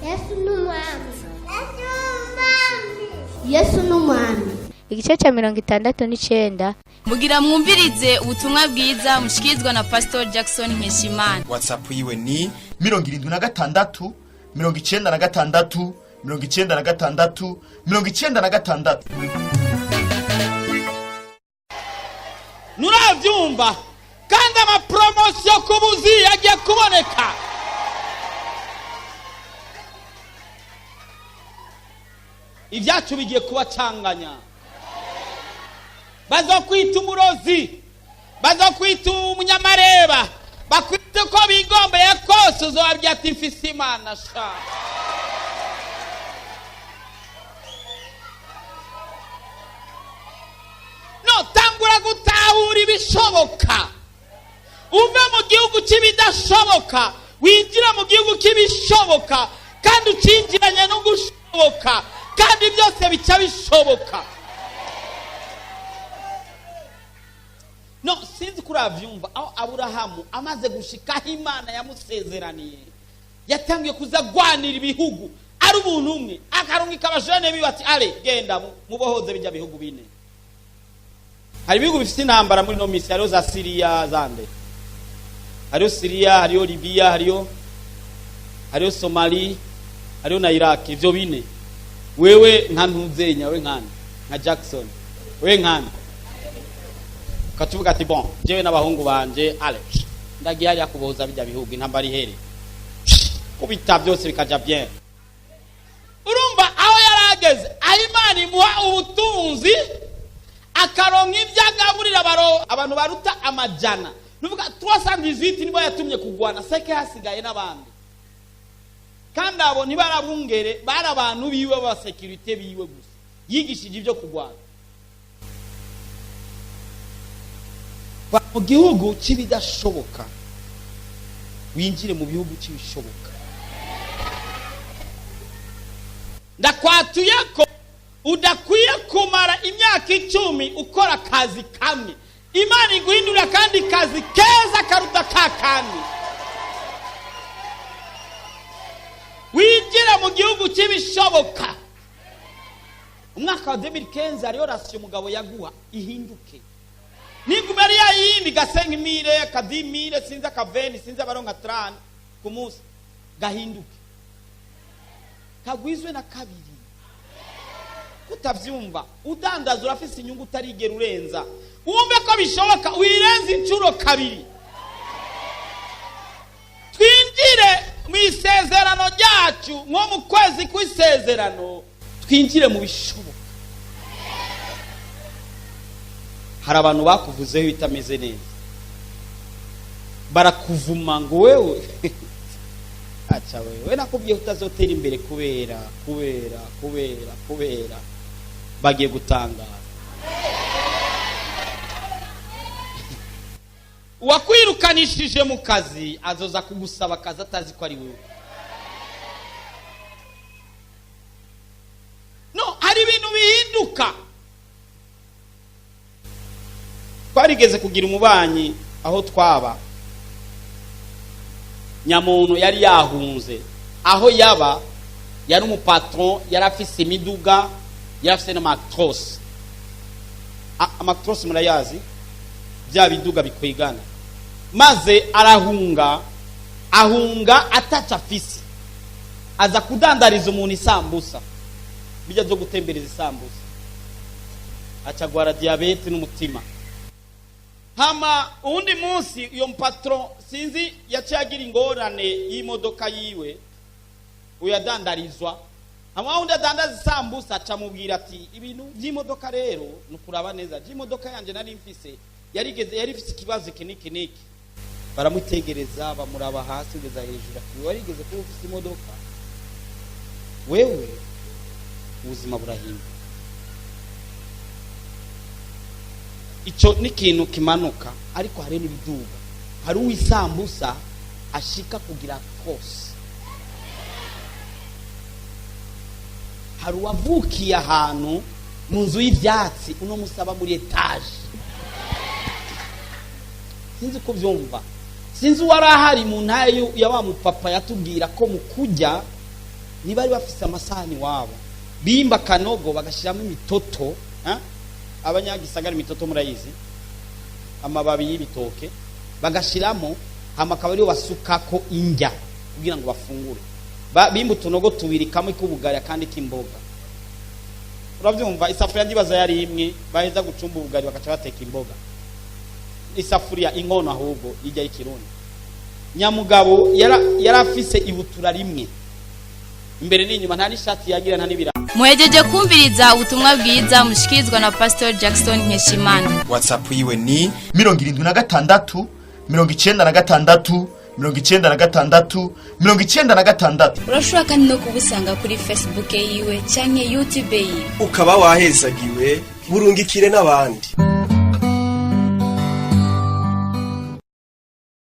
Yesu ni umwami. Yesu ni umwami. Igice cya 69. Mugira mwumvirize ubutumwa bwiza mushikirizwa na Pastor Jackson Nkeshimana. WhatsApp yiwe ni 76 96 96 96. Nurabyumva kandi amaporomosiyo ku buzi yagiye kuboneka. Ibyacu bigiye kubacanganya, bazokwita umurozi, bazokwita umunyamareba, bakwite uko bigombeye kose, uzobabwira ati mfise Imana sha. No tangura gutahura ibishoboka, uve mu gihugu cy'ibidashoboka winjire mu gihugu cy'ibishoboka, kandi ucinjiranye no gushoboka, kandi byose bica bishoboka. No sinzi ko urabyumva, aho Aburahamu amaze gushikaho Imana yamusezeraniye, yatangiye kuza agwanira ibihugu ari umuntu umwe, akarungika abajene biwe ati ale genda mubohoze bijya bihugu bine. Hari ibihugu bifite intambara muri ino minsi, hariho za Siriya, zande, hariho Siriya, hariho Libiya, hariho Somali, hariho na Iraq. Ivyo bine, wewe nka ntuzenya, we nkande nka Jackson, we nkande ukacuvuga ati bon, jewe n'abahungu banje ale ndagiye hariya kubohoza bijya bihugu, intambara ihere kubita byose bikaja bien. Urumva aho yarageze, aho Imana imuha ubutunzi, akaronka ibyo agaburira abantu baruta amajana, nuvuga 318 nibo yatumye kugwana, seke hasigaye n'abandi, kandi abo ntibarabungere, bari abantu biwe b'abasekirite biwe gusa yigishije ibyo kugwana. Va mu gihugu cy'ibidashoboka winjire mu bihugu cy'ibishoboka. Ndakwatuye ko udakwiye kumara imyaka 10 ukora akazi kamwe, Imana iguhindurira kandi kazi keza karuta ka kandi. Winjire mu gihugu cy'ibishoboka. Umwaka wa 2015 hariyo rasiyo umugabo yaguha ihinduke, niguma ari ya yindi gasenga imire akadimire, sinzi akaveni, sinzi abaronka trani ku munsi, gahinduke kagwizwe na kabiri. Kutavyumva udandaza urafise inyungu utarigera urenza, wumve ko bishoboka wirenze inshuro kabiri. Twinjire mu isezerano ryacu nko mu kwezi kw'isezerano, twinjire mu bishoboka. Hari abantu bakuvuzeho ibitameze neza, barakuvuma ngo wewe aca wewe nakubwiye utazotera imbere kubera kubera kubera kubera, bagiye gutangara. Uwakwirukanishije mu kazi azoza kugusaba akazi atazi ko ari wewe. No hari ibintu bihinduka. Twarigeze kugira umubanyi aho twaba, nyamuntu yari yahunze, aho yaba yari umupatron, yari afise imiduga, yari afise n'amatrosi. Amatrosi murayazi, bya biduga bikwigana. Maze arahunga, ahunga ataca afise, aza kudandariza umuntu isambusa, bijya zo gutembereza isambusa, acagwara diyabete n'umutima. Hama uwundi munsi uyo mpatron sinzi yaciye agira ingorane y'imodoka yiwe, uyadandarizwa. Hama wundi adandaza isambusa acamubwira ati ibintu by'imodoka rero nukuraba neza, by'imodoka yanje nari mfise yarigeze yari ifise ikibazo iki n'iki n'iki. Baramutegereza, bamuraba hasi kugeza hejuru, ati warigeze kuba ufise imodoka wewe? Ubuzima burahinduka. Ico ni ikintu kimanuka, ariko hari n'ibiduga. Hari uwisambusa ashika kugira kose, hari uwavukiye ahantu mu nzu y'ivyatsi, uno musaba muri etaje, sinzi ko vyumva. Sinzi uwari ahari mu ntara ya wa mupapa yatubwira ko mu kurya ntibari bafise amasahani wabo, bimba akanogo bagashyiramo imitoto, ha? Abanyagisagara imitoto murayizi, amababi y'ibitoke bagashiramo, hama akaba ariyo basukako indya kugira ngo bafungure. Bimba utunogo tubiri, kamwe k'ubugari akandi k'imboga. Urabyumva, isafuriya ndibaza yari imwe, baheza gucumba ubugari bagaca bateka imboga. Isafuriya, inkono ahubwo ijya y'ikirundi. Nyamugabo yari afise ibutura rimwe imbere n'inyuma, nta n'ishati yagira, nta n'ibirato. Muhejeje kumviriza ubutumwa bwiza mushikirizwa na Pastor Jackson Nkeshimana. WhatsApp yiwe ni 76 96 96 96. Urashobora kandi no kubusanga kuri Facebook yiwe canke YouTube yiwe. Ukaba wahezagiwe, burungikire n'abandi.